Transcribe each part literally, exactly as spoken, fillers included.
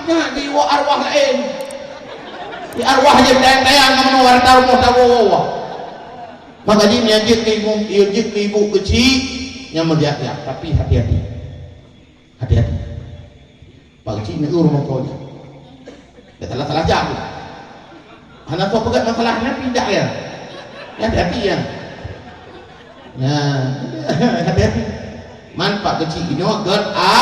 Nyan jiwoe arwah laén. Di arwah jih dayang-dayang ngon meunoe hareuta rumoh tawoe-woe. Maka jih nyan jeuet keu ibu, jeuet keu ibu keuchik nyang meuliak-liak, tapi hati-hati. Hati-hati. Pak keuchik neu rumoh ko nyan. Dak salah-salah jak. Hana soe peugah masalah nyan, pindah ya. Hati-hati ya. Nah, hati-hati. Man pak keuchik inoe gét a.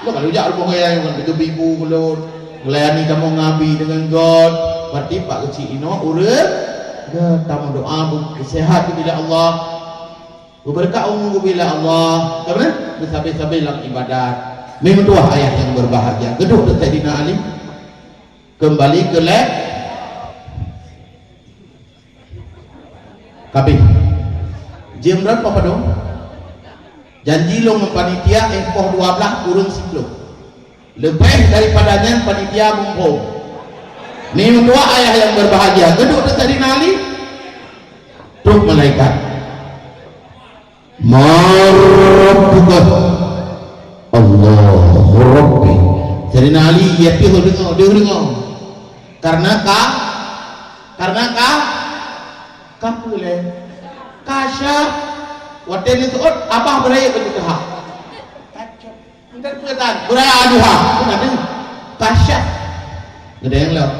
Lo kalau jak rumoh gaya ngon geubi-bu kulon, melayani kamoe ngabi dengan gét. Berarti pak keuchik inoe ureueng gét, tameudoa bu-, sehat keu bila Allah. Beubeureukat umu geubi lé Allah. Ka beuna? Beusabe-sabe lam ibadat. Meutuah ayah yang berbahagia. Geuduek deuk Saidina Ali. Kembali ke lab. Kabeh. Jeuem rot padum? Janji lôn ngon panitia, eh, poh dua belas ureueng siplôh. Leubeh daripada nyan panitia muphom. Meutuah ayah yang berbahagia. Geuduek deuk Saidina Ali. Trok malaikat. "Man rabbuka?" "Allahu Rabbi." Saidina Ali, ya, teuh deungoe, deungoe. Karena ka, karena ka, ka peue lé? Ka syah. Watèe neuseuôt, abah beurayeuk baju keuhah. Entah peue tan, beuraya duha. Peue tan? Ka syah. Geudeng lom.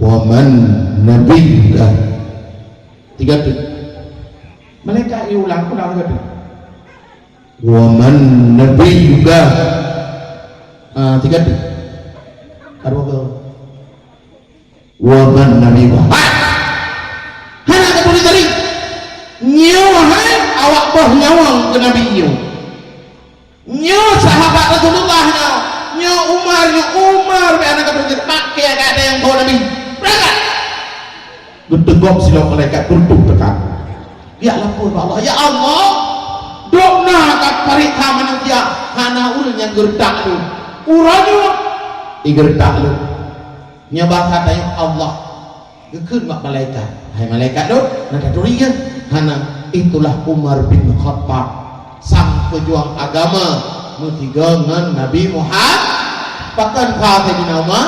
"Wa man nabiyyuka?" Tiga tu. Malaikat iulang, ulang tiga tu. "Wa man nabiyyuka?" Ah, tiga tu. Arwah kau. "Wa man nabiyyuka?" Hai! Hana ka tuléh tadi. Nyoe hai awak boh nyawöng keu Nabi nyoe. Nyoe sahabat Rasulullah nyoe. Nyoe Umar, nyoe Umar, bèk hana ka tuléh tadi. Pakai ada yang bawa Nabi. Berangkat. Geuteugok sidroe malaikat beureutoh teuka. Geujak lapor bak Allah, "Ya Allah, dum na ka pareksa manusia, hana ureueng nyang geureutak lôn. Uroe nyoe, i geureutak lôn." Nyan basa tanyoe Allah geukheun bak malaikat, "Hai malaikat lôn, na taturi nyan?" "Hana, itulah Umar bin Khattab, sang peujuang agama meusigoe ngon Nabi Muhammad." Pakon kheun Saidina Umar?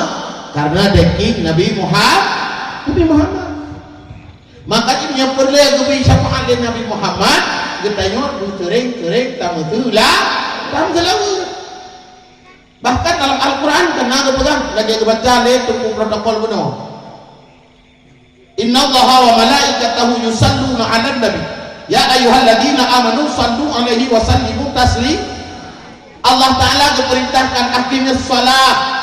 Karena dèkeng Nabi Muhammad. Nabi Muhammad. Maka jih nyan peureulèe geubri syafaat lé Nabi Muhammad, geutanyoe beuseuréng-seuréng tameuseula-, tameuseulaweuet. Bahkan dalam Al-Quran ka na geupeugah, lagèe geubaca lé Teungku Protokol bunoe, "Innallaha wa malaikatahu yusalluna 'alan nabi, ya ayyuhalladzina amanu sallu 'alaihi wa sallimu taslim." Allah Ta'ala geupeurintahkan, "Aqimus shalah,"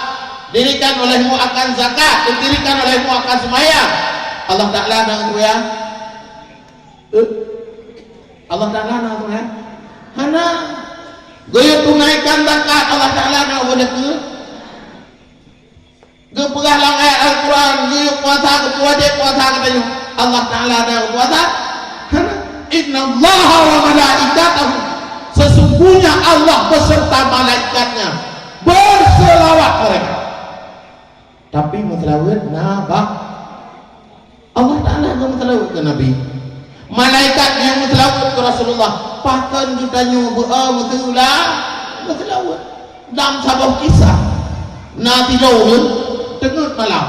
dirikan olehmu akan zakat, dirikan olehmu akan sembahyang. Allah Ta'ala na geuyue? Eh? Allah Ta'ala na geuyue? Hana. Geuyue tunaikan zakat, Allah Ta'ala na geuyue? Geupeugah lam ayat Al-Quran, geuyue puasa, geupeuwajéb puasa geutanyoe. Allah Ta'ala na puasa? Hana. "Innallaha wa malaikatahu." Sesungguhnya Allah beserta malaikat-Nya berselawat mereka. Tapi meuseulaweuet na bak Allah Ta'ala, kon meuseulaweuet keu Nabi. Malaikat nyang meuseulaweuet keu Rasulullah, pakon geutanyoe beu-, eh, meuseula-, meuseulaweuet? Lam saboh kisah, na sidroe ureueng teungeut malam.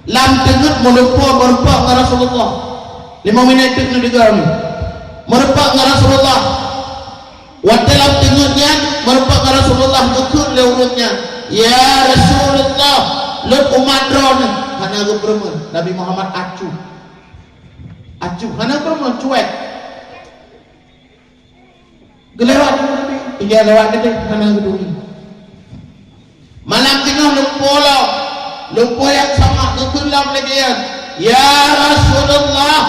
Lam teungeut meulumpoe meurumpok ngon Rasulullah. Limong minèt teuk neudeungoe. Meurumpok ngon Rasulullah. Watèe lam teungeut nyan, meurumpok ngon Rasulullah, geukheun lé ureueng nyan, "Ya Rasulullah, lôn umat droeneuh." Hana geupeureumeun, Nabi Muhammad acuh. Acuh, hana geupeureumeun, cuek. Geulewat Nabi, tinggai lewat keudeh, hana geuturi. Malam teungoh lumpoe lom, lumpoe nyang sama geukheun lom lagèe nyan, "Ya Rasulullah,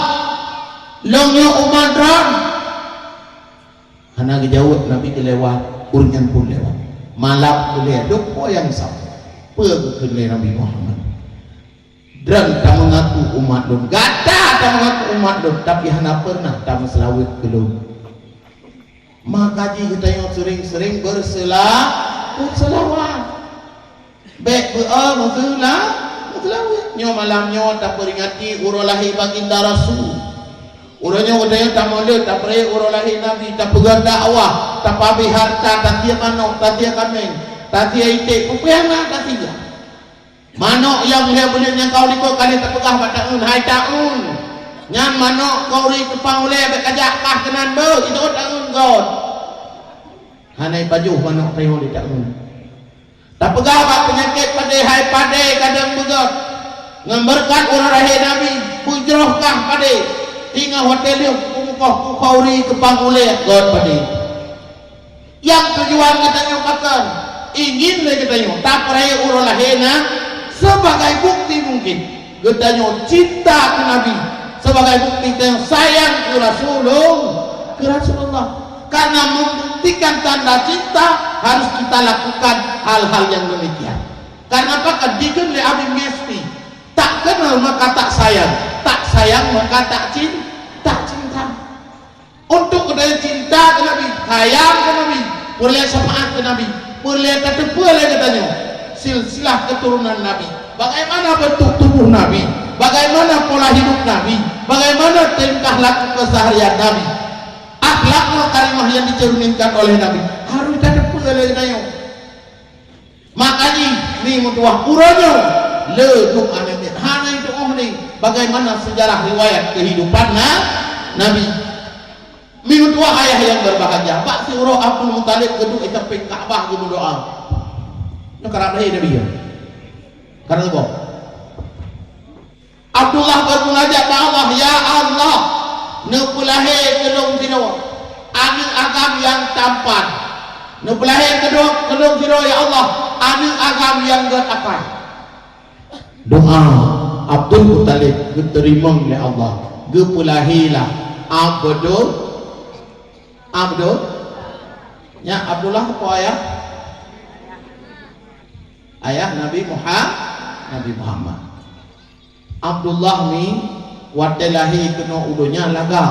lôn nyoe umat droen." Hana geujaweueb Nabi, geulewat, ureueng nyan pun lewat. Malam geulewat, lumpoe nyang sama. Peue geukheun lé Nabi Muhammad? "Droen tameungaku umat lôn, gata tameungaku umat lôn, tapi hana pernah tameuseulaweuet keu lôn." Maka jih geutanyoe seuring-seuring beuseula-, beuseulaweuet. Bèk beu-, ah, meuseula-, meuseulaweuet. Nyoe malam nyoe tapeuringati uroe lahé Baginda Rasul. Uroe nyoe geutanyoe tamulod, tapeurayek uroe lahé Nabi, tapeugah dakwah, tapeuabéh hareuta, tasiek manok, tasiek kaméng. Tasie iték, peue nyang na tasie. Manök nyang lhèe buleuen nyang ka u likôt ka lheueh tapeugah bak taeun, "Hai taeun, nyan manök khauri keupang ulèe bèk kajak kah keunan beuh," itu taeun göt. Hana ipajoh manök tanyoe lé taeun. Tapeugah bak peunyakét padé, "Hai padé, kadang beugöt. Ngon beureukat uroe lahé Nabi, beujroh kah padé. Teungoh watèe lheueh kumeukoh khauri keupang ulèe göt padé." Nyang tujuan geutanyoe pakon? Ingin lé geutanyoe tapeurayeuk uroe lahé na sebagai bukti mungkin geutanyoe cinta keu Nabi, sebagai bukti geutanyoe sayang keu Rasulullah, keu Rasulullah. Karena membuktikan tanda cinta, harus kita lakukan hal-hal yang demikian. Karena pakon? Dikheun lé Abi Mesti, "Tak kenal maka tak sayang, tak sayang maka tak cin-, tak cinta." Untuk geutanyoe cinta keu Nabi, sayang keu Nabi, peureulèe syafaat keu Nabi, peureulèe tateupeue lé geutanyoe silsilah keuturonan Nabi. Bagaimana bentuk tubuh Nabi? Bagaimana pola hidup Nabi? Bagaimana tingkah laku keseharian Nabi? Akhlak karimah yang dicerminkan oleh Nabi harus tateupeue lé geutanyoe. Makajih, mi meutuah uroe nyoe, le dum aneuk miet hana jitu'oh ni bagaimana sejarah riwayat kehidupan na-, Nabi. Mi meutuah ayah yang berbahagia, bak siuroe Abdul Muthalib geuduek i sampéng Ka'bah geumeudoa. Nyoe karab lahé Nabi nyoe. Karab saboh. Abdullah bermunajat bak Allah, "Ya Allah, neupeulahé keu lôn sidroe aneuk agam nyang tampan. Neupeulahé keu lôn, keu lôn sidroe, ya Allah, aneuk agam nyang gèt akai." Doa Abdul Muthalib geuteurimong lé Allah. Geupeulahé lah Abdul, Abdul, nyan Abdullah apa ayah? Ayah Nabi Muha-, Nabi Muhammad. Abdullah ni watèe lahé keunoe u donya lagak.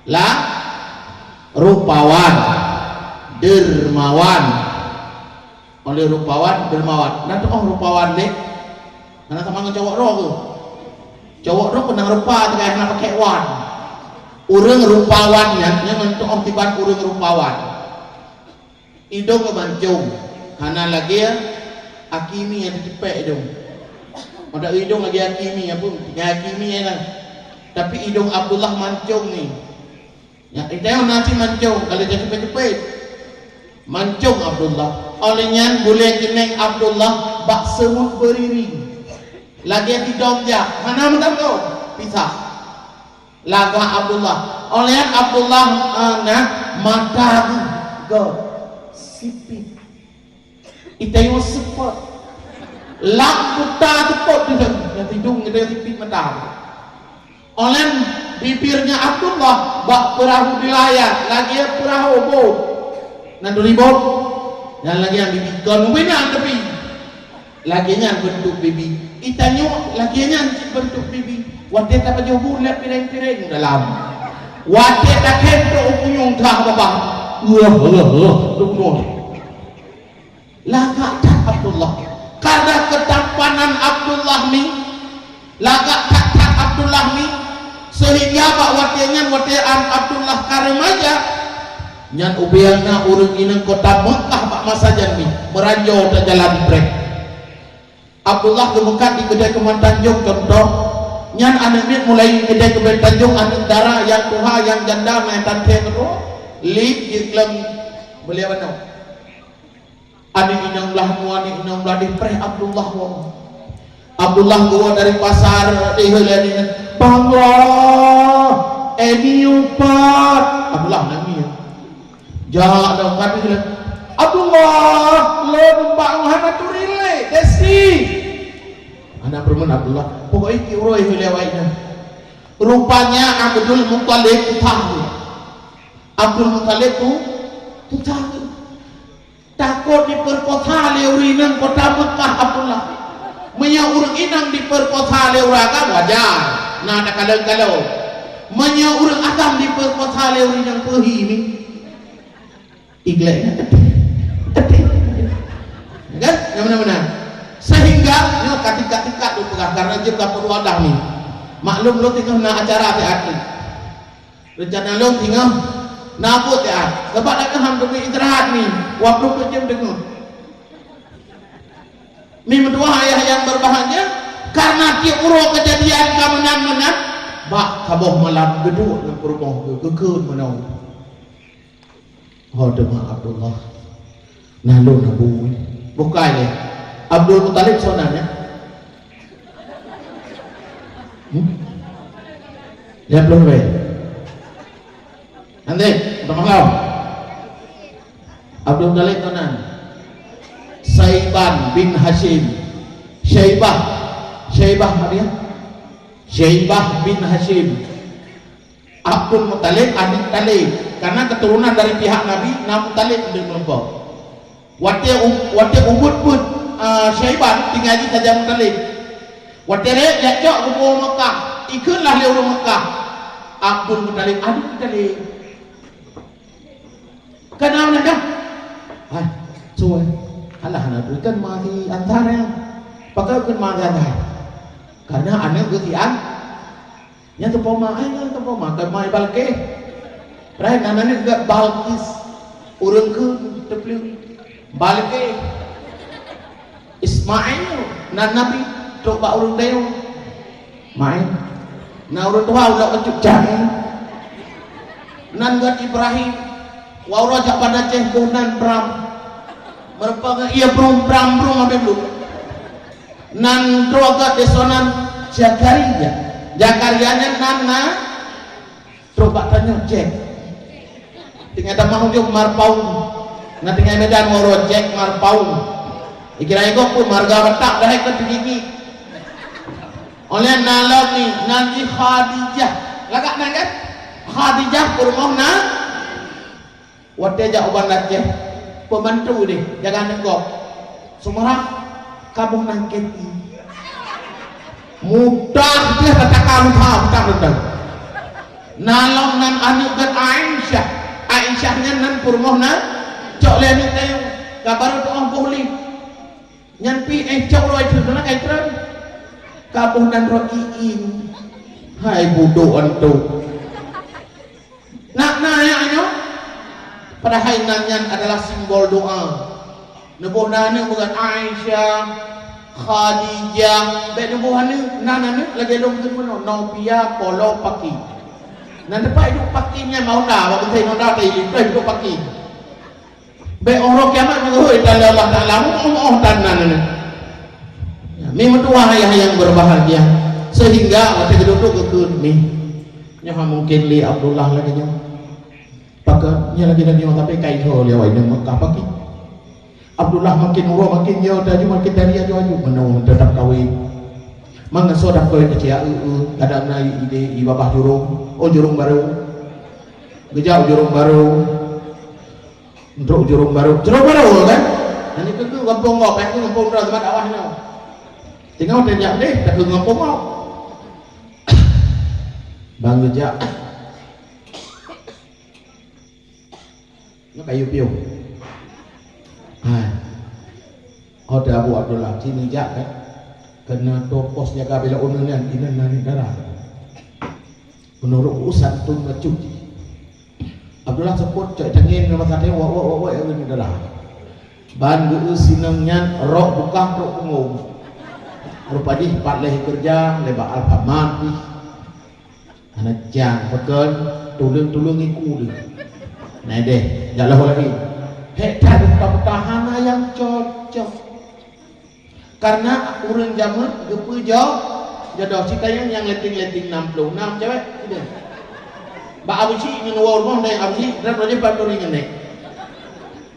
La-, rupawan, dermawan. Oleh rupawan, dermawan. Na teu'oh rupawan lé? Hana sama ngon cowok droe keuh. Cowok droe keuh na rupa teuka hana pakai wan. Ureueng rupawan nyan, nyan mantong teu'oh kiban ureueng rupawan. Idong mancong, hana lagèe Hakimi nyang teuceupet idong. Mada idong lagèe Hakimi, apa? Lagèe Hakimi nyan. Tapi idong Abdullah mancong ni. Nyan, idong na cit mancong, kalau jadi ceupet-ceupet. Mancong Abdullah. Oleh nyan, bulèe keunèng Abdullah bak seumut beuriring. Lagèe sidom jak, hana meutanggong, pisah. Lagak Abdullah. Oleh Abdullah, eh, na mata geuh sipit. Itayue seupôt. Lam buta seupôt di dalam. Nyang tidong geutanyoe sipit mata. Oleh bibirnya Abdullah bak peurahô di layar, lagèe peurahô bot. Na dua ribu. Nyang lagèe nyang bibi kon meubinan tapi. Lagèe nyan beuntuk bibi. Itanyoe lagèe nyan cit beuntuk bibi. Watèe tapajoh buet lé pireng-pireng dalam. Watèe takheun trok u punyueng teuhah babah. Wah, wah, wah, dum nyoe. Lagak that Abdullah. Karena ketampanan Abdullah ni, lagak that-that Abdullah ni, sehingga bak watèe nyan, watèe Ab-, Abdullah ka remaja, nyan ubé na ureueng inong kota Meukah bak masa nyan ni, meuranjo tajalan preh. Abdullah geumeukat di keudè keuman Tanjong, contoh, nyan aneuk miet mulai keudè keuman Tanjong, aneuk dara nyang tuha, nyang janda, meunan tantée keudroe, lip di leueng beuliau anoe. Aneuk inong blah nyoe, aneuk inong blah deh, preh Abdullah woe. Abdullah geuwoe dari pasar, deh lé nyan, "Bang, eh, nyoe pat." Abdullah nangis. Jak lom ka deh lé, "Abdullah, lôn bak hana turi lé, Desi." Hana peurumeun Abdullah. Pokok itu uroe lewat nyan. Rupanya Abdul Muthalib tuha. Abdul Muthalib tu tuha. Takot dipeukosa lé ureueng inong kota Meukah Abdullah. Meunyoe ureueng inong dipeukosa lé ureueng agam, wajar. Na takalon-kalon. Meunyoe ureueng agam dipeukosa lé ureueng inong, peuhi mi. Iglek nyan. Kan? Nyang meunan-meunan. Sehingga, nyoe ka tingkat-tingkat lôn peugah, karena jeuem ka peuruadah ni. Maklum lôn teungoh na acara siat ni. Reuncana lôn singoh na buet siat. Sabab na keuham keuneuk istirahat ni, dua ploh empat jeuem deungon. Mi meutuah ayah nyang berbahagia, karena tiep uroe keujadian ka meunan-meunan, bak saboh malam geuduek lam peurumoh geuh, geukheun meunoe. Ho teuma Abdullah. Nah lôn Abu. Bukai lé. Abdul Muthalib soe nan nyan? Hmm? Lhèe plôh ribèe. Nanti, udah malam. Abdul Muthalib soe nan? Saiban bin Hashim. Syaibah. Syaibah apa dia? Syaibah bin Hashim. Abdul Muthalib, aneuk Thalib. Karena keturunan dari pihak Nabi, na Muthalib mandum meurumpok. Watèe u-, watèe ubit-ubit, eh, Syaibah tinggai jih sajan Muthalib. Watèe rhek jak cok geuboh Mekah, ikheun lah lé ureueng Mekah. Abdul Muthalib, aneuk Thalib. Kana ulah dah. Hai, cuy. Alah, na berikan mati antara. Pakai kan mati antara. Karena aneuk geuh si an-, Nyan teupoma, ai nyan teupoma, teuma Balqis. Rai nan aneuk geuh Balqis, ureueng kheun teuplueng. Balqis. Ismail, nan Nabi, trok bak ureueng dayong. Main. Na ureueng tuha ulok keucut cahé. Nan geuh Ibrahim, wawroe jak Banda Aceh boh nan bram. Meureumpok ngon ie brum bram brum habéh bluet. Nan droe geuh di soe nan Zakaria. Zakaria nyan nan na trok bak tanyoe Jack. Tinggai tamah ujong Marpaung. Na tinggai Medan waro Jack Marpaung. Dikira gob pun marga Batak dah ikot gigi. Oleh na lom ni, nan di Khadijah. Lagak nan kan? Khadijah peurumoh na Watèe jak u Banda Aceh, peubantu deh jaga aneuk gob. Seumeurah kamoe nan Keti. Mudah deh tataka mudah, mudah, mudah. Na lom nan aneuk geuh Aisyah. Aisyah nyan nan peurumoh na cok lé aneuk dayong. Ka barô tuoh boh lé. Nyan pih éh cok roh itu na kai treun. Ka boh nan roh iin. Hai budok antu. Nak na ayat nyoe? Padahai nan nyan adalah simbol doa. Neuboh na aneuk beugat Aisyah, Khadijah, bèk neuboh aneuk, nan aneuk lagèe lôn kheun bunoe, Nobia, Polo, Paki. Nan teumpat idup Paki nyan Honda, bak beunteng Honda tadi, idup Paki. Bèk uroe kiamat meuhôi tanda Allah Taala, meu'oh-meu'oh tan nan nyoe. Mi meutuah ayah nyang berbahagia, sehingga watèe geuduek geukheun mi. Nyoe hana mungkin lé Abdullah lagèe nyoe. Pakon nyoe lagèe nyoe, tapi ka iho lé awak inong Mekah paki. Abdullah makin uroe makin nyoe, laju makin dari aju-aju meunoe teutap kawin. Mangasoe dap kawin keuciak eu-eu, kadang na ide i babah jurông, oh jurông barô. Geujak u jurông barô. Untuk jurông barô. Jurông barô kan? Nanti keu gampông gob, eh, keu gampông droe tempat dakwah nyoe. Tinggal teuh jak deh, tak keu gampông gob. Bang geujak. Nyoe kayu piôh. Hai. Ho teu Abu Abdullah, ci neujak kan? Keunoe toh pos jaga bila uneun nyan, inan na darah. Meunurot urusan tun bacut jih. Abdullah seupôt cok teungin ngon masa teuh wak, wak, wak, wak, ya, ngon darah. Ban geu-eu sinong nyan rok bukah rok punggong. Rupa jih pat lheuh keureuja lé bak Alfamart jih. Hana cang, pakon tuleueng-tuleueng iku deuh. Nah deh, jak lheueh lagi. Hek that buta-buta hana nyang cocok. Karena ureueng jameun geupeu jo-, jodoh. Cit tanyong nyang leting-leting nam plôh nam cewek, sideh. Bak Abu Syik ngon woe rumoh deh Abu Syik, dan raja Pak Turi ngon nek.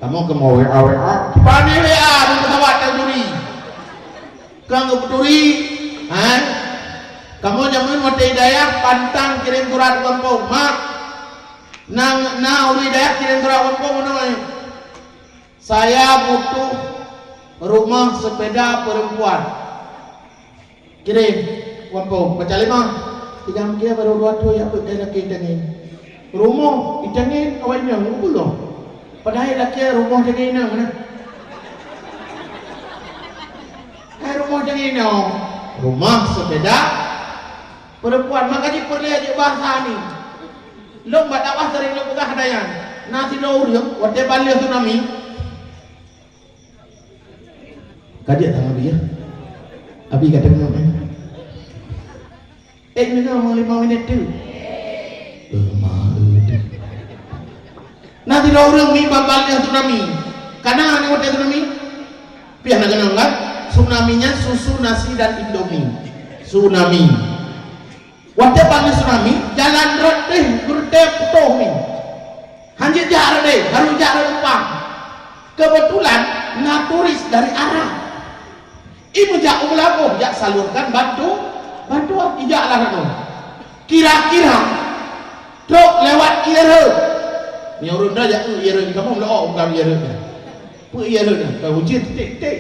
Kamoe keumoe W A, W A. Pane W A, dan pesawat Pak Turi. Kang Abu Turi, ha? Kamoe jameun watèe hidayah pantang kirém surat gampông. Mak, nang na ureueng hidayah kirém surat gampông meunoe. Saya butuh rumah sepeda perempuan. Kirém, gampông, baca lima. Tiga mungkin baru dua tu ya, betul lagi tengin. Rumoh, itengin, awak inong, rumoh. Padahai laki rumoh tengin inong, nah. Hai rumoh tengin inong. Rumah sepeda perempuan, maka jipeureulèe jeuet bahasa ni. Lôn bak dakwah sering lôn peugah dayah. Na sidroe ureueng, watèe baleueh tsunami. Ka jeuet lam Abi, ya. Abi ka deungoe, eh. Eh, deungoe meunyoe lima minit tu. Eh, ma, eh, tu. Na sidroe ureueng mi babah lheueh tsunami. Ka na nyoe watèe tsunami? Piah na keunong kan? Tsunami nyan susu, nasi dan Indomie. Tsunami. Watèe ban tsunami, jalan rot deh, geureuntèe putôh mi. Hanjeuet jak rot deh, harôh jak rot leupah. Keubeutulan na turis dari Arab. I meujak u Meulaboh, jak salurkan bantu, bantuan, ijak lah nyoe. Kira-kira trok lewat ié rhot. Nyoe ureueng dah jak ié rhot, kamoe meuleuok bukan ié rhot nyan. Peue ié rhot nyan? Ka ujeuen titék-titék.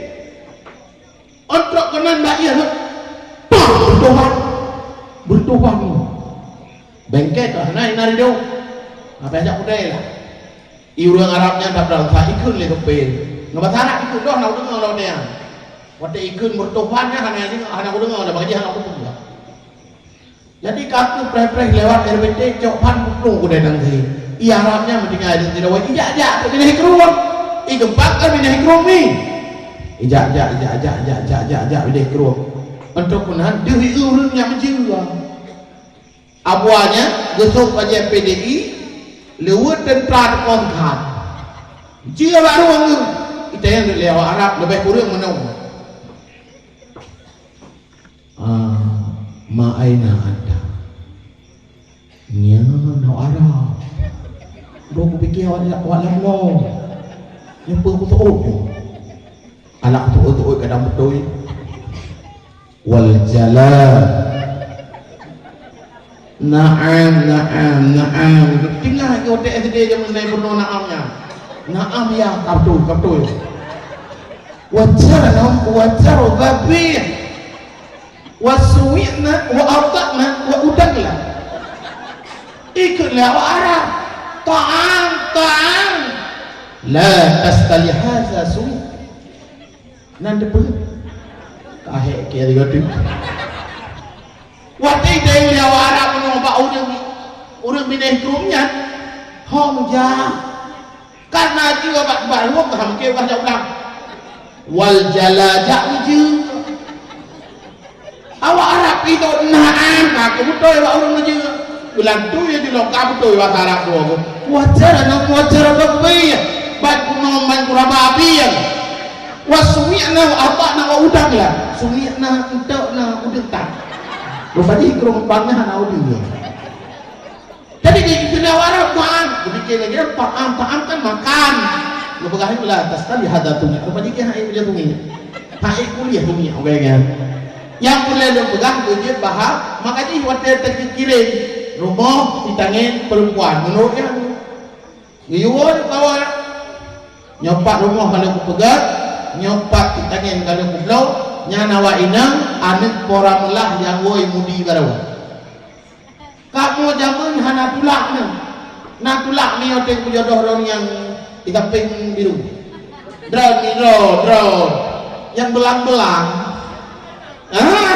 Ôn trok keunan bak ié rhot. Pah! Beutobat. Beutobat nyoe. Bengket lah, hana inan ridong. Habéh jak kudai lah. I ureueng Arab nyan tabra sa ikheun lé supé. Ngon basa Arab ikheun, doh hana kudeungoe lôn nyan. Watèe ikheun meutobat nyan hana, hana kudeungoe lôn, bagi hana kudeungoe. Jadi ka keuh preh-preh lewat R B T, cok phan pukul kudai nanggroe. I Arab nyan meutinggai di sidawai, ijak-jak trok binéh krueng. I geumpat kan binéh krueng ni. Ijak-jak, ijak-jak, ijak-jak, ijak-jak binéh krueng. Untuk peunahan deuh i ureueng nyang meujeue. Abua nyan geusok bajèe P D I, leuweut teuntra teupeue khan. Jeuet bak rueng geuh, itanyong lé awak Arab leubeh kureueng meunoe. Ah, ma aina anta? Nyan awak Arab. Dua kupike awak, awak lam lo. Nyang peue kuto'ot nyoe? Alah kuto'ot-to'ot kadang beutôi. Wal jala. Na'am, na'am, na'am. Tinggai keu watèe S D jameun na peunoh na'am nyan. Na'am ya, ka beutôi, ka beutôi. Wa jarana, wa jaraba bih. Wa sumi'na, wa ata'na, wa udangla. Ikheun lé awak Arab. Ta'am, ta'am. La tastali haza sumi'. Nan teupeue? Kahé keu lagèe tu. Watèe idéh lé awak Arab nyoe bak ureueng, ureueng binéh krueng nyan, hom jak. Karena jeuet bak, bak rueng ka mungken bah jak ulang. Wal jala jak meujeuet. Awak Arab itu na'am, ka beutôi bak ureueng meujeuet. Bulan tu ya jinoe ka beutôi bak Arab dua. Wajar na wajar lebih. Baik kuno main kuraba api ya. Wa sumi'na wa ata'na wa udang lah. Sumi'na, enteuk na, udeueng tan. Rupajih krueng pangah na udeueng. Jadi di istilah Arab ta'am, demikian lagi ta'am, ta'am kan makan. Lepas itu lah, tas kali hada tungi. Rupajih dia hai dia tungi. Hai kuliah tungi, oke kan? Yang boleh dia pegang, dia paham. Maka jih watèe terkirim rumah di tangan perempuan. Menurut dia, geuyue kawan. Nyoe pat rumoh ka lheueh kupeugöt, nyoe pat tangen ka lheueh kubloe, nyan awak inong, aneuk po Ramlah nyang woi mudi baroe. Kamoe jameun hana tulak nyoe. Na tulak nyoe teuh peujodoh droe nyang di sampéng biru. Droe ni droe, droe. Nyang belang-belang. Ah,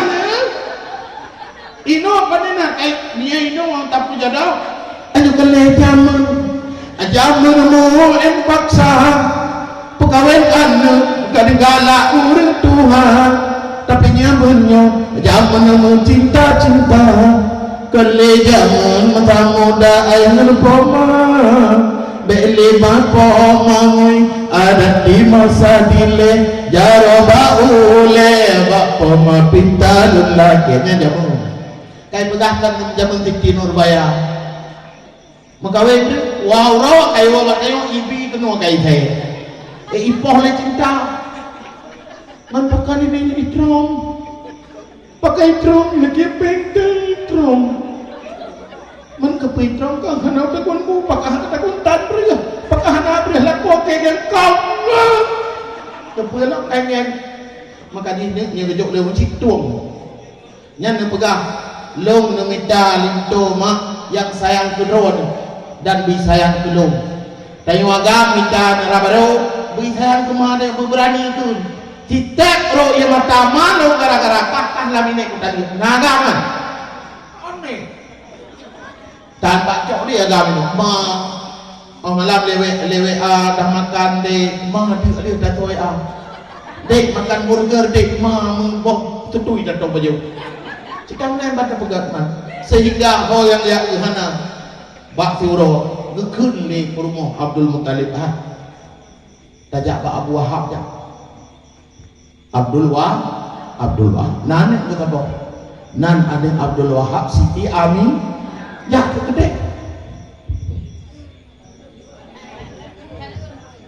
inoe pane na kai, nia inoe tapeujodoh. Aneuk keu lhèe jameun. Jameun mu'en paksa. Peukawen aneuk ka digalak ureueng tuha. Tapi jameun nyoe jameun meucinta-cinta. Keu lhèe jameun masa muda ayah ngon poma. Bèk lé bak poma ngui adat di masa dilèe, jaroe bak ulèe, bak poma pinta lôn lakèe. Nyan jameun. Kai peugah kan jameun Siti Nurbaya. Meukawen tu, wow, rawak kai, wow, kai, ibi keunoe kai thèe. Eh, ipoh lé cinta. Man pakai ni, ni, ni, Trump. Pakai Trump, lagi pengkai Trump. Man keupeue Trump ka hana takun bu, pakah hana takun tan breuh, pakah hana breuh lakoe keu gengkau. Keupeue lom pengen. Maka jih nyoe, nyoe geujok lé ureueng cit tueng. Nyan neupeugah, "Lôn neumita linto mak nyang sayang keu droe dan bri sayang keu lôn." Tanyoe agam mita nara barô, bri sayang keu ma deuek beubeurani kheun. Titek rôk ie mata ma lôn gara-gara kah, kah lam inék kutagih. Na agam nyan? Aneh. Tan bak cok di agam nyoe. Ma, oh malam lewat, lewat ah, dah makan deh. Ma, deuek lé dah tuai ah. Dek makan burger, dek ma meuboh tutui dan tong bajeu. Cit ka meunan ban tapeugah man. Sehingga ho nyang jak hana bak siuroe geukheun lé peurumoh Abdul Muttalib, ha. Tajak bak Abu Wahab jak. Abdul Wa-, Abdul Wahab. Nan aneuk geuh saboh. Nan aneuk Abdul Wahab, Siti Ami-, jak keu keudeh.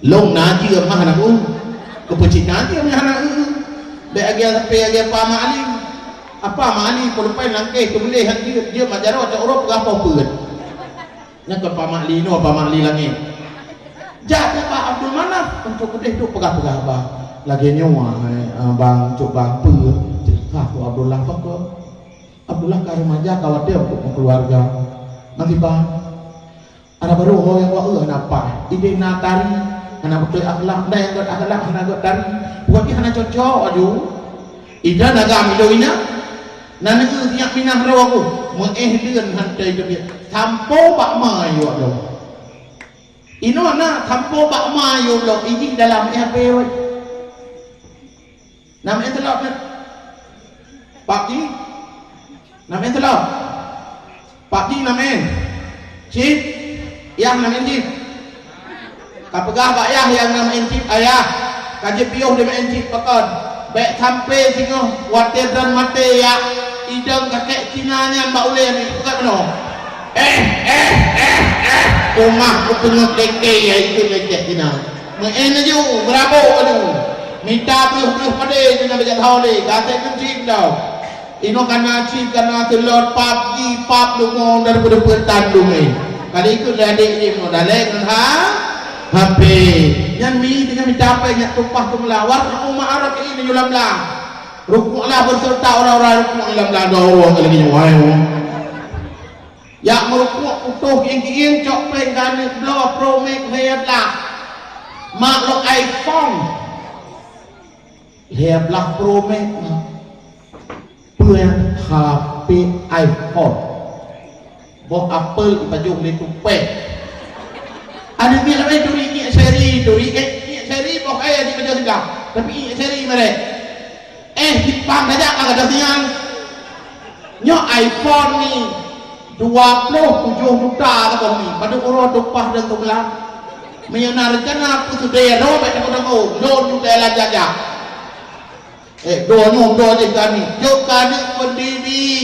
Lôn na jeuem mah aneuk u. Keupeucit na jeuem mah aneuk u. Bèk lagèe sapeue lagèe Pa Mak Ali. Apa Mak Ali, peureumpén langkeh teubiléh han jeuet, jeuet mak jaroe cok uroe peugah po peuet. Nyan kon Pa Mak Li, inoe Pa Mak Li Langét. Jak keu Bang Abdul Manaf, untuk keudeh duek peugah-peugah haba. Lagèe nyoe, eh, Bang, cok Bang, peue? Cit ka keu Abdullah, pakon? Abdullah ka remaja, ka watèe untuk meukeuluwarga. Nanti, Bang, adak barô ho nyang wak eu hana paih. Idéh na tari, hana beutôi akhlak, na nyang gèt akhlak, hana gèt tari. Buet jih hana cocok aju. Ida na gam ilo ina. Na neu siap minah roh aku. Meu'éh leuen han teubiet. Sampoe bak ma yue lom. Inoe na sampoe bak ma yue lom. Ijih dalam éh apé wai. Nam éh teulot na. Pak Ji. Nam éh teulot. Pak Ji nam éh. Cit. Yah nam éh cit. Ka peugah bak yah nyang nam éh cit, "Ayah, ka jipiôh di meu'én cit pakon. Bèk sampoe singoh watèe droen maté, ya, idong kakek Cina nyan bak ulèe nyoe." Peugah keunoe. Eh, eh, eh, eh. Teuma kupeungeut dengke, ya, itu kakek Cina. Meu'én laju, meurabok laju. Mita breuh-breuh padé, Cina bajak tho lé. Gaséh keuncing tau. Inoe kana cit, kana teulot, pap ji, pap leumo daripada peuet tan dungé. Kali ikut lé adék jih inoe dalek ngon ha, H P. Nyan mi dengan mita pèng nyak tumpah teumula. Warna umat Arab ini nyulam lah. Rukuk lah berserta orang-orang rukuk dalam lah dua orang lagi nyawa. Yak meurukuk putôh gieng-gieng cok pèng ganeuk bloe Pro Max lhèe blah. Mak lôn iPhone. Lhèe blah Pro Max, mak. Peue nyan? H P iPhone. Boh Apple ipajoh lé tupèe. Aneuk miet laén turi iék seri, turi iék, iék seri boh kaya di pajoh siga. Tapi iék seri merek. Eh, simpang saja ka gadôh sinan. Nyoe iPhone ni dua ploh tujoh juta saboh ni. Padub uroe tumpah dan teumeula. Meunyoe na reuncana peuseudeh droe bèk takot-takot. Lôn juta lajak-jak. Eh, doh nyoe, doh jih kani. Jok kani pendiri.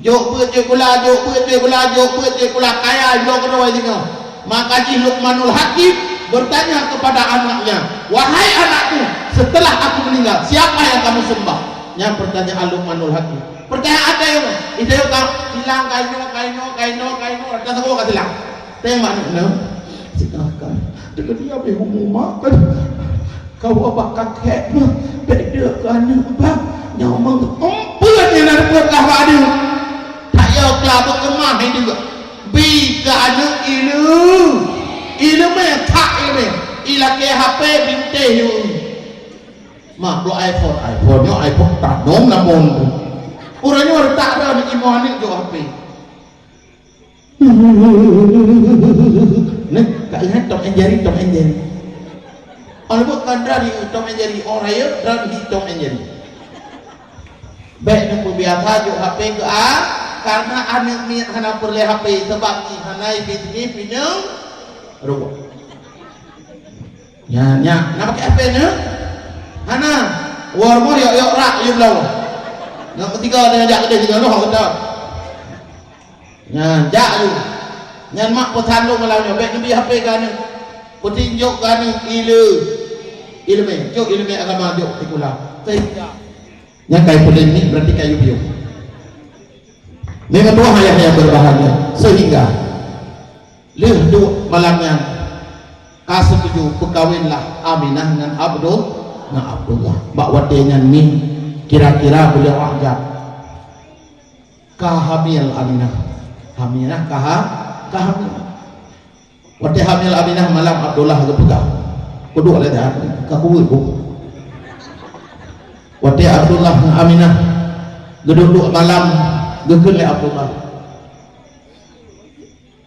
Jok peuet, jok gula, jok peuet, jok gula, jok peuet, jok gula. Kaya jok keudroe singoh. Maka jih Luqmanul Hakim bertanya kepada anaknya, "Wahai anakku, setelah aku meninggal, siapa yang kamu sembah?" Nyan pertanyaan Luqmanul Hakim. Pertanyaan ada yang, itu yang ka silang, kaino, kaino, kaino, kaino, rata semua ka silang. Tembak aneuk nyoe. Silakan. Deungon dia beh umu mak kan. Kau abah kakek mah. Beda ke aneuk bah. Nyawa mengempet yang ada buat kah bak dia. Tak ya kelabut kemah itu. Bi ke aneuk ilu. Ilu meh, tak ilu meh. Ilakèe H P binteh yuk. Mak, dua iPhone, iPhone nyoe, iPhone tanong namun tu. Urang nyoe tak ada di ibu aneuk jok H P. Neh, ka ingat Tom and Jerry, Tom and Jerry. Kalau bukan dari Tom and Jerry, orang ya dari Tom and Jerry. Bèk neupeubiasa jok H P keu a, karena aneuk miet hana peureulèe H P, sebab jih hana bisnis pineung ruwah. Nyan, nyan, na pakai H P nyoe? Hana. Wah, rumoh yok-yok rak, yue bloe. Nyang ketiga, dia jak keudeh, tiga noh, kita. Nyan, jak laju. Nyan mak peusan lôn malam nyoe, bèk neubi H P keu aneuk. Peutinjok keu aneuk, ileumèe. Ileumèe, jok ileumèe agama, jok sikula. Sehingga. Nyan kai polemik, berarti kayu biôh. Memang dua ayah yang berbahagia. Sehingga. Lheueh duek malam nyan, ka setuju peukawinlah Aminah ngon Abdul, ngon Abdullah. Bak watèe nyan mi, kira-kira beliau anggap ka hamil Aminah. Aminah ka ha-, ka hamil. Watèe hamil Aminah malam Abdullah geupeugah. Kuduek lé dah, ka kuweuet bu. Watèe Abdullah ngon Aminah geuduek-duek malam, geukheun lé Abdullah.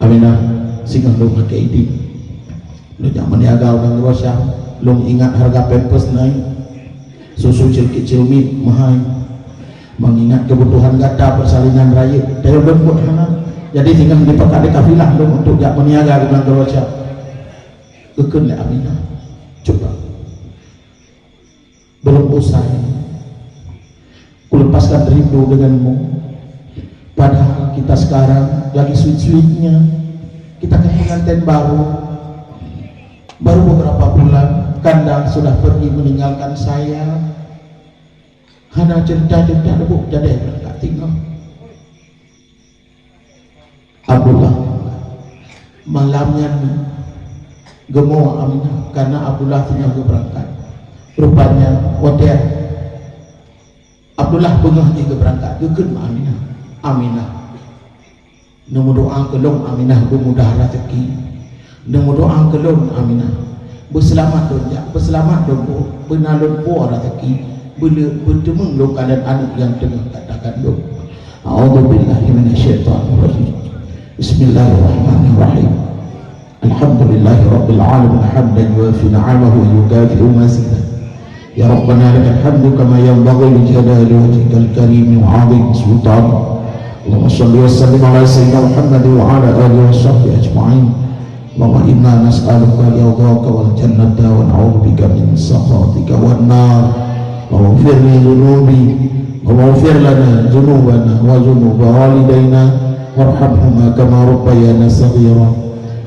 Aminah, singoh lôn lakèe idin. Lôn jak meuniaga u nanggroe Syam. Lôn ingat hareuga pampers naik, susu ceuleukiek ceumiet meuhai. Meungingat keubutuhan gata, persalinan rayeuk, tayue lôn buet hana. Jadi singoh dipakat lé kafilah lôn untuk jak meuniaga di Blang Keroca. Geukheun lé Aminah, "Cuba, belum usai kulepaskan rindu denganmu. Padahal kita sekarang lagi sweet-sweetnya. Kita kan pengantin baru. Baru beberapa bulan, Kanda sudah pergi meninggalkan saya." Hana cerita-cerita lubuk jadi berangkat tinggal. Abdullah. Malam nyan geumoe Aminah karena Abdullah singoh geubeurangkat. Rupanya watèe Abdullah beungoh jih geubeurangkat, geukheun bak Aminah, "Aminah, neumeudoa keu lôn Aminah beumudah raseuki. Neumeudoa keu lôn Aminah, beuseulamat lôn jak, beuseulamat lôn po, beuna lôn po raseuki, beuleu-, beuteumeung lôn kalon aneuk nyang teungoh gata kandong." A'udzubillahi minasyaitonirrajim. Bismillahirrahmanirrahim. Alhamdulillahirabbil alamin, hamdan yuwafi ni'amahu wa yukafi'u mazidah. Ya Rabbana, lakal hamdu kama yanbaghi li jalali wajhikal karim wa 'azimi sultanik. Allahumma shalli wa sallim ala sayyidina Muhammad wa ala alihi wa sahbihi ajma'in. Allahumma inna nas'aluka ridhaka wal jannata wa na'udzubika min sakhatika wan nar. Allahumma ighfir li dzunubi, Allahumma ighfir lana dzunubana wa dzunuba walidaina warhamhuma kama rabbayana shaghira.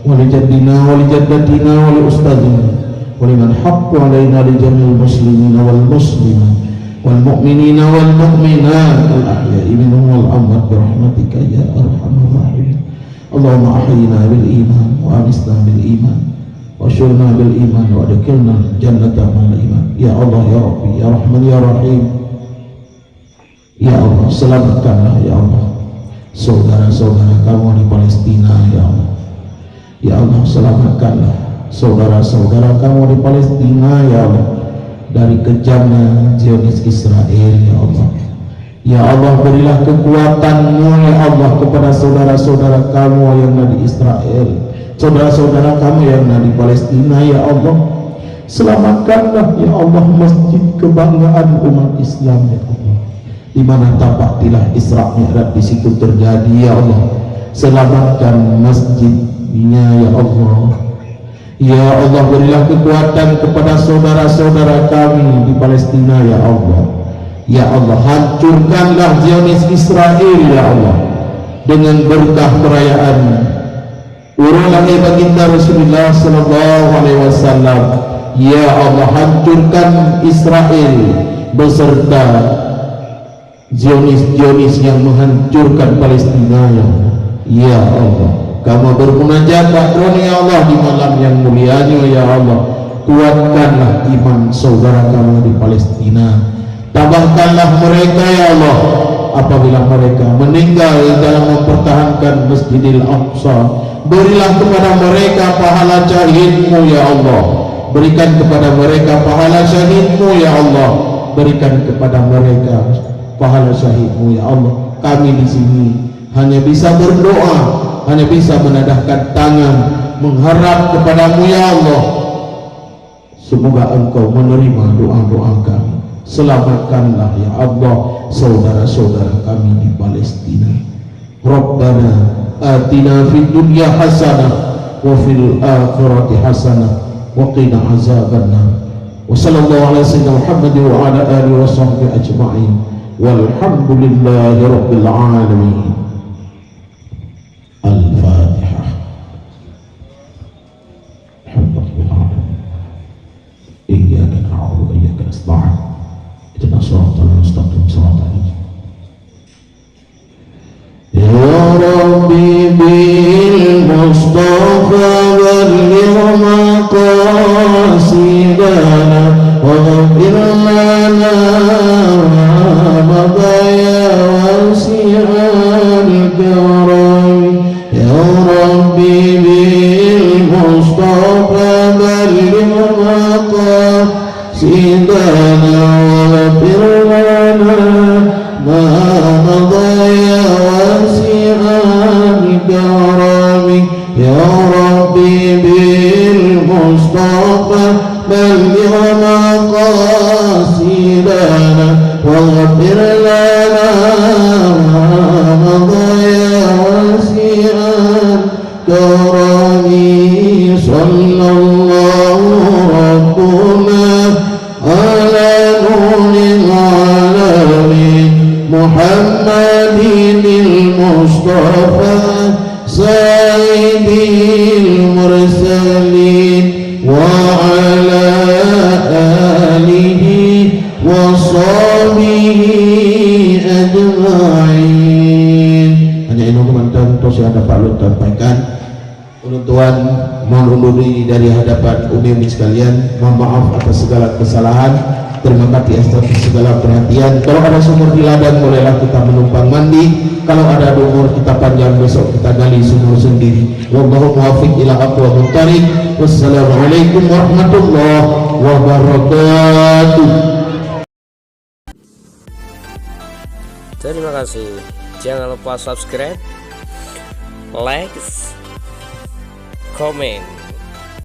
Wa li jaddina wa li jaddatina wa li ustadzina wa liman haqqa alaina, li jami'il muslimina wal muslimat wal mu'minina wal mu'minat al ahya'i minhum wal amwat bi rahmatika ya arhamar rahimin. Allahumma ahyina bil iman wa amitna bil iman wa ahsyurna bil iman wa adkhilnal jannata ma'al iman. Ya Allah, ya Rabbi, ya Rahman, ya Rahim. Ya Allah, selamatkanlah, ya Allah, saudara-saudara kamoe di Palestina, ya Allah. Ya Allah, selamatkanlah saudara-saudara kamoe di Palestina, ya Allah, dari kejamnya Zionis Israel, ya Allah. Ya Allah, berilah kekuatan-Mu, ya Allah, kepada saudara-saudara kamoe nyang na di Israel, saudara-saudara kamoe nyang na di Palestina, ya Allah. Selamatkanlah, ya Allah, masjid kebanggaan umat Islam, ya Allah. Di mana tampak tilah Isra Mi'raj di situ terjadi, ya Allah. Selamatkan masjidnya, ya Allah. Ya Allah, berilah kekuatan kepada saudara-saudara kami di Palestina, ya Allah. Ya Allah, hancurkanlah Zionis Israel, ya Allah, dengan berkah perayaan uroe lahé Baginda Rasulullah sallallahu alaihi wasallam. Ya Allah, hancurkan Israel beserta Zionis-Zionis nyang menghancurkan Palestina, ya Allah. Ya Allah, kamoe bermunajat bak Droeneuh, ya Allah, di malam nyang mulia nyoe, ya Allah. Kuatkanlah iman saudara kamoe di Palestina. Tabahkanlah mereka, ya Allah, apabila mereka meninggal dalam mempertahankan Masjidil Aqsa. Berilah kepada mereka pahala syahid-Mu, ya Allah. Berikan kepada mereka pahala syahid-Mu, ya Allah. Berikan kepada mereka pahala syahid-Mu, ya Allah. Kami di sini hanya bisa berdoa, hanya bisa menadahkan tangan, mengharap kepada-Mu, ya Allah. Semoga Engkau menerima doa-doa kami. Selamatkanlah, ya Allah, saudara-saudara kami di Palestina. Rabbana atina fid dunya hasanah wa fil akhirati hasanah wa qina azabannar. Wa sallallahu ala sayyidina Muhammad wa ala alihi wa sahbihi ajma'in. Walhamdulillahi rabbil alamin. Al-Fatihah. Alhamdulillah. Iyyaka na'budu wa iyyaka nasta'in. Ihdinas siratal mustaqim, siratal ladzina. Ya Rabbi bil Mustafa balligh maqasidana waghfir lana ma madha ya wasi'al karami. Ya Rabbi bil Mustafa balligh maqasidana waghfir lana ma madha ya wasi'al karami. Ya Rabbi bil Mustafa balligh مقاصدنا واغفر لنا ما مضى يا واسع الكرم. صلى الله ربنا على نور العالمين محمد المصطفى سيد المرسلين وعلى آله وصحبه أجمعين. Hanya inoe mantong toh yang dapat ulôn sampaikan. Ulôn tuan mohon undur diri dari hadapan umi-umi sekalian. Mohon maaf atas segala kesalahan. Terima kasih atas segala perhatian. Kalau ada sumur di ladang, bolehlah kita menumpang mandi. Kalau ada sumur, kita panjang, besok kita gali sumur sendiri. Wallahu muwaffiq ila aqwamit thariq. Wassalamualaikum warahmatullahi wabarakatuh. Terima kasih. Jangan lupa subscribe, like, komen.